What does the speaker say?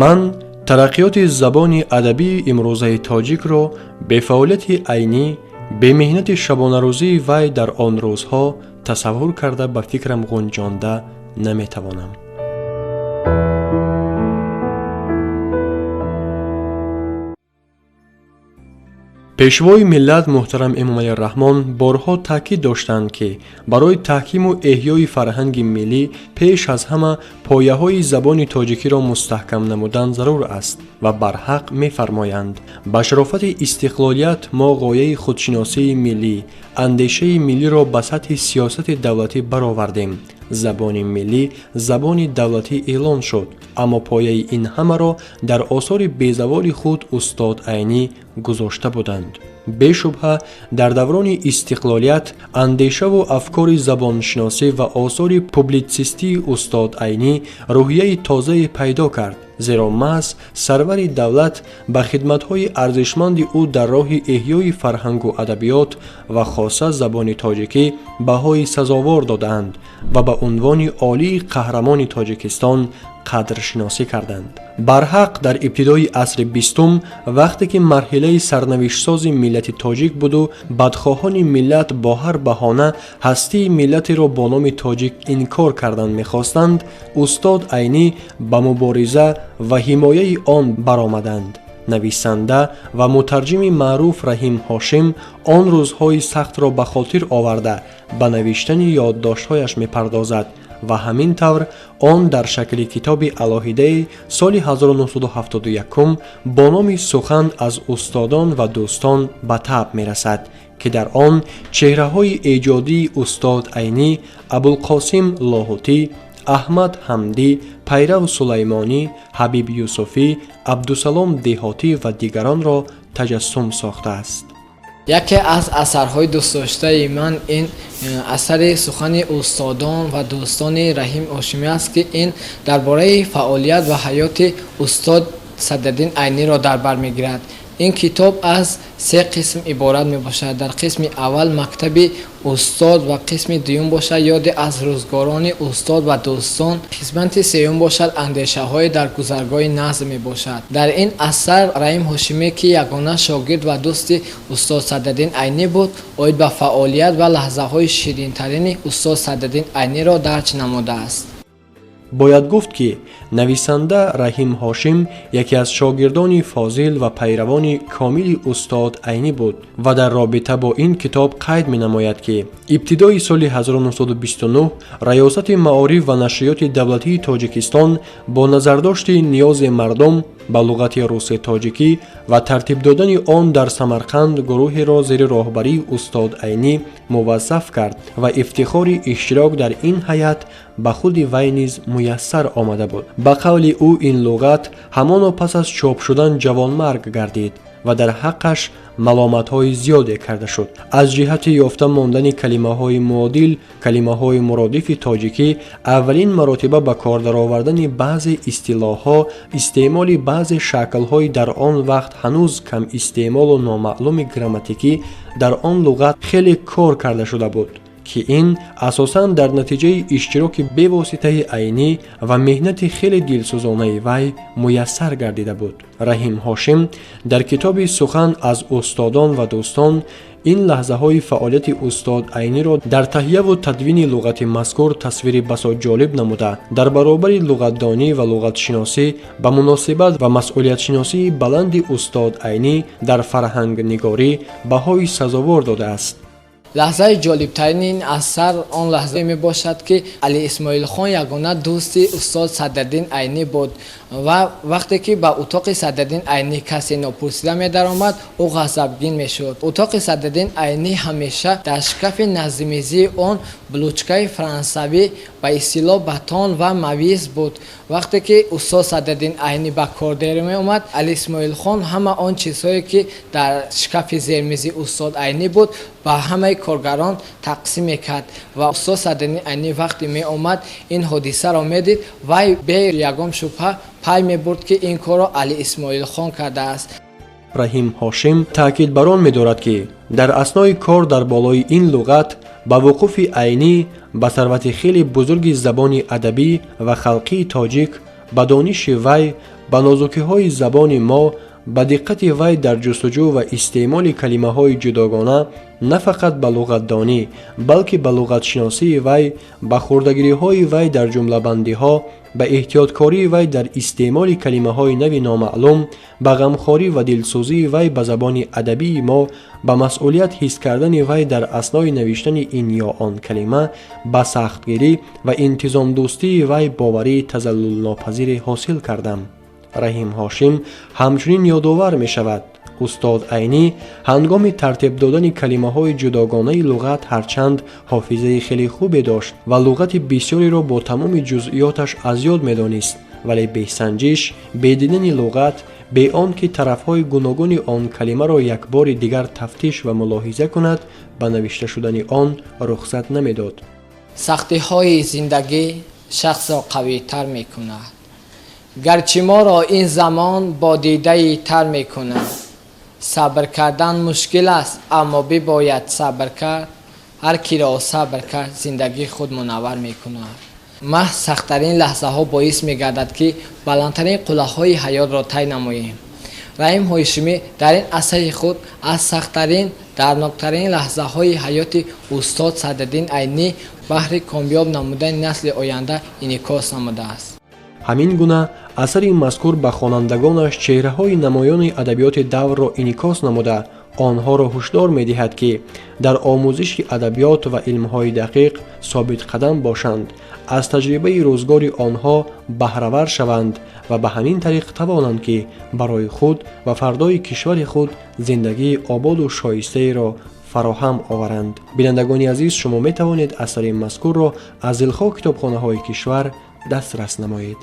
Ман тараққиёти забони адабии имрӯзаи тоҷикро бе фаъолияти Айнӣ, бе меҳнати шабонарӯзии вай дар он рӯзҳо тасаввур карда ба фикрам ғунҷонда наметавонам. Пешвои миллат муҳтарам Эмомалӣ Раҳмон борҳо таъкид доштанд, ки барои таҳкиму эҳёи фарҳанги миллӣ пеш аз ҳама пояҳои забони тоҷикиро мустаҳкам намудан зарур аст ва барҳақ мефармоянд. Ба шарофати истиқлолият мо ғояи худшиносии миллӣ, андешаи миллиро ба сатҳи сиёсати давлатӣ баровардем. Забони миллӣ забони давлатӣ эълон шуд, аммо пояи ин ҳамаро дар осори безаволи худ устод Айнӣ гузошта буданд. Бешубҳа, дар даврони истиқлолият андешаву афкори забоншиносӣ ва осори публитсистии устод Айнӣ рӯҳияи тозае пайдо кард, зеро маҳз сарвари давлат ба хидматҳои арзишманди ӯ дар роҳи эҳёи фарҳангу адабиёт ва хоса забони тоҷикӣ баҳои сазовор додаанд ва ба унвони олии қаҳрамони Тоҷикистон қадршиносӣ карданд. Барҳақ, дар ибтидои асри бистум, вақте ки марҳилаи сарнавиштсози миллати тоҷик буду бадхоҳони миллат бо ҳар баҳона ҳастии миллатеро бо номи тоҷик инкор кардан мехостанд, устод Айнӣ ба мубориза ва ҳимояи он баромаданд. Нависанда ва мутарҷими маъруф Раҳим Ҳошим он рӯзҳои сахтро ба хотир оварда, ба навиштани ёддоштҳояш мепардозад ва ҳамин тавр он дар шакли китоби алоҳидаи соли 1971 бо номи «Сухан аз устодон ва дӯстон» ба таб мерасад, ки дар он чеҳраҳои эҷодии устод Айнӣ, Абулқосим Лоҳутӣ, Аҳмад Ҳамдӣ, Пайрав Сулаймонӣ, Ҳабиб Юсуфӣ, Абдусалом Деҳотӣ ва дигаронро таҷассум сохтааст. Яке аз асарҳои дӯстдоштаи ман ин асари «Сухани устодон ва дӯстони Раҳим Ҳошимӣ» аст, ки ин дар бораи фаъолият ва ҳаёти устод Садриддин Айниро дар бар мегирад. Ин китоб аз се қисм иборат мебошад. Дар қисми аввал мактаби устод ва қисми дуюм бошад ёде аз рӯзгорони устод ва дӯстон, қисмати сеюм бошад андешаҳои дар гузаргоҳи назм мебошад. Дар ин асар Раҳим Ҳошимӣ, ки ягона шогирд ва дӯсти устод Садриддин Айнӣ буд, оид ба фаъолият ва лаҳзаҳои ширинтарини устод Садриддин Айниро дарҷ намудааст. Бояд гуфт, ки нависанда Раҳим Ҳошим яке аз шогирдони фозил ва пайравони комили устод Айнӣ буд ва дар робита бо ин китоб қайд менамояд, ки ибтидои соли 1929 Раёсати маориф ва нашриёти давлатии Тоҷикистон бо назардошти ниёзи мардум ба луғати руси тоҷикӣ ва тартиб додани он дар Самарқанд гурӯҳеро зери роҳбарии устод Айнӣ муваззаф кард ва ифтихори иштирок дар ин ҳайат ба худи вай низ муяссар омада буд. Ба қавли ӯ, ин луғат ҳамоно пас аз чоп шудан ҷавонмарг гардид ва дар ҳаққаш маломатҳои зиёде карда шуд. Аз ҷиҳати ёфта мондани калимаҳои муодил, калимаҳои муродифи тоҷикӣ, аввалин маротиба ба кор даровардани баъзе истилоҳҳо, истеъмоли баъзе шаклҳои дар он вақт ҳанӯз кам истеъмолу номаълуми грамматикӣ дар он луғат хеле кор карда шуда буд, ки ин асосан дар натиҷаи иштироки бевоситаи Айнӣ ва меҳнати хеле дилсӯзонаи вай муяссар гардида буд. Раҳим Ҳошим дар китоби «Сухан аз устодон ва дӯстон» ин лаҳзаҳои фаъолияти устод Айниро дар таҳияву тадвини луғати мазкур тасвири басо ҷолиб намуда, дар баробари луғатдонӣ ва луғатшиносӣ ба муносибат ва масъулиятшиносии баланди устод Айнӣ дар фарҳангнигорӣ баҳои сазовор додааст. Лаҳзаи ҷолибтарини ин асар он лаҳзае мебошад, ки Али Исмоилхон ягона дӯсти устод Садриддин Айнӣ буд ва вақте ки ба утоқи Садриддин Айнӣ касе нопурсида медаромад, ӯ ғазабгин мешуд. Утоқи Садриддин Айнӣ ҳамеша дар шкафи наздимизии он булочкаи франсавӣ, ба истилоҳ батон ва мавиз буд. Вақте ки устод Садриддин Айнӣ ба кор дер меомад, Али Исмоилхон ҳама он чизҳое, ки дар шкафи зермизи устод Айнӣ буд, ба ҳамаи коргарон тақсим мекард ва устод Садриддин Айнӣ вақте меомад, ин ҳодисаро медид, вай бе ягон шубҳа пай мебурд, ки ин корро Али Исмоилхон кардааст. Раҳим Ҳошим таъкид бар он медорад, ки дар аснои кор дар болои ин луғат ба вуқуфи Айнӣ ба сарвати хеле бузурги забони адабӣ ва халқии тоҷик, ба дониши вай, Ба нозукиҳои забони мо, ба диққати вай дар ҷустуҷӯ ва истеъмоли калимаҳои ҷудогона, на фақат ба луғатдонӣ, балки ба луғатшиносии вай, ба хурдагириҳои вай дар ҷумлабандиҳо, ба эҳтиёткории вай дар истеъмоли калимаҳои нави номаълум, ба ғамхорӣ ва дилсӯзии вай ба забони адабии мо, ба масъулият ҳис кардани вай дар аснои навиштани ин ё он калима, ба сахтгирӣ ва интизомдӯстии вай боварии тазаллулнопазире ҳосил кардам. Раҳим Ҳошим ҳамчунин ёдовар мешавад: устод Айнӣ ҳангоми тартиб додани калимаҳои ҷудогонаи луғат ҳарчанд ҳофизаи хеле хубе дошт ва луғати бисёреро бо тамоми ҷузъиёташ аз ёд медонист, вале бесанҷиш, бе дидани луғат, бе он ки тарафҳои гуногуни он калимаро як бори дигар тафтиш ва мулоҳиза кунад, ба навишта шудани он рухсат намедод. Сахтиҳои зиндагӣ шахсро қавитар мекунад, гарчи моро ин замон бо дидаи тар мекунад. Сабр кардан мушкил аст, аммо бибояд сабр кард. Ҳар киро сабр кард, зиндагии худ мунаввар мекунад. Маҳз сахттарин лаҳзаҳо боис мегардад, ки баландтарин қуллаҳои ҳаётро тай намоем. Раҳим Ҳошимӣ дар ин асари худ аз сахттарин, дардноктарин лаҳзаҳои ҳаёти устод Садриддин Айнӣ баҳри комёб намудани насли оянда инъикос намудааст. Ҳамин гуна асари мазкур ба хонандагонаш чеҳраҳои намоёни адабиёти даврро инъикос намуда, онҳоро ҳушдор медиҳад, ки дар омӯзиши адабиёт ва илмҳои дақиқ собитқадам бошанд, аз таҷрибаи рӯзгори онҳо баҳравар шаванд ва ба ҳамин тариқ тавонанд, ки барои худ ва фардои кишвари худ зиндагии ободу шоистаеро фароҳам оваранд. Бинандагони азиз, шумо метавонед асари мазкурро аз дилхоҳ китобхонаҳои кишвар дастрас намоед.